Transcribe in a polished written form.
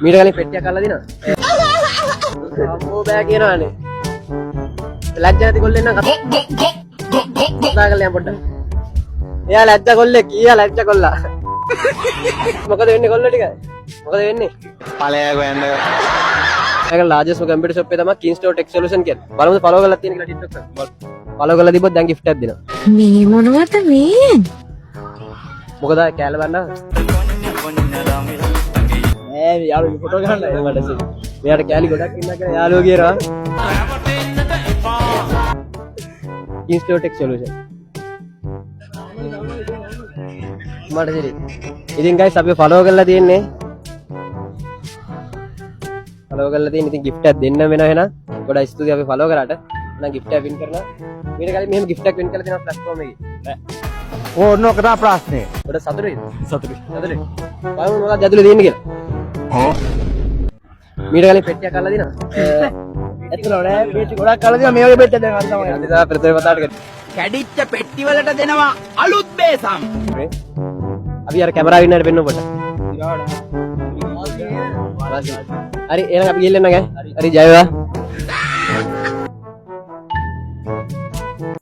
මීට කලින් පෙට්ටියක් අල්ලලා දිනවා. අම්මෝ බෑ කියනවානේ. ලැජ්ජ නැති කොල්ලෙක් නම් කතා කරලා යන්න පොඩ්ඩක්. එයා ලැජ්ජ කොල්ලෙක්, ඊයා ලැජ්ජ කොල්ලා. මොකද වෙන්නේ කොල්ලෝ ටික? මොකද වෙන්නේ? ඵලයක් හොයන්න. ඒක ලාජස්ට් කම්පියුටර් ෂොප් එක තමයි කිං ස්ටෝර් ටෙක් සොලියුෂන් කියන්නේ. බලමුද ෆලෝ කරලා තියෙන කියලා TikTok එක. ෆලෝ කරලා තිබ්බොත් දැන් ගිෆ්ට් එකක් දෙනවා. මේ මොනවද මේ? මොකද ආයේ කෑල්ල බන්න? නෑ, යාළුවෝ ෆොටෝ ගන්න. මට සිරි. මෙයාට කෑලි ගොඩක් ඉන්නවා කියලා යාළුවෝ කියනවා. කිං ස්ටෝර් ටෙක් සොලියුෂන්. මට සිරි. ඉතින් ගයිස්, අපි ෆලෝ කරලා තියෙන්නේ. ෆලෝ කරලා තියෙන ඉතින් ගිෆ්ට් එකක් දෙන්න වෙනවා එහෙනම්. ගොඩක් ස්තුතියි අපි ෆලෝ කරාට. එහෙනම් ගිෆ්ට් එකක් වින් කරනවා. මීට කලින් මෙහෙම ගිෆ්ට් එකක් වින් කරලා තියෙනවා ප්ලැට්ෆෝම් එකේ. ඕන්න ඔක තමයි ප්‍රශ්නේ. ගොඩක් සතුටුයිද? සතුටුයි. සතුටුයි. බලමු මොකක්ද ඇතුලේ තියෙන්නේ කියලා. මීට කලින් පෙට්ටියක් අල්ලලා දිනවා. ඇත්තටම නෑ, පෙට්ටි ගොඩක් අල්ලලා තියෙනවා. මේ වගේ පෙට්ටියක් දැන් අර තමයි. අද තමයි ප්‍රථම වතාවට කරන්නේ. කැඩිච්ච පෙට්ටි වලට දෙනවා අලුත් බේසම්. අපි අර කැමරාව ඉන්නට පෙන්වමු පොඩ්ඩක්. හරි, එහෙනම් අපි ගිහින් එන්න ඈ. හරි, ජය වේවා.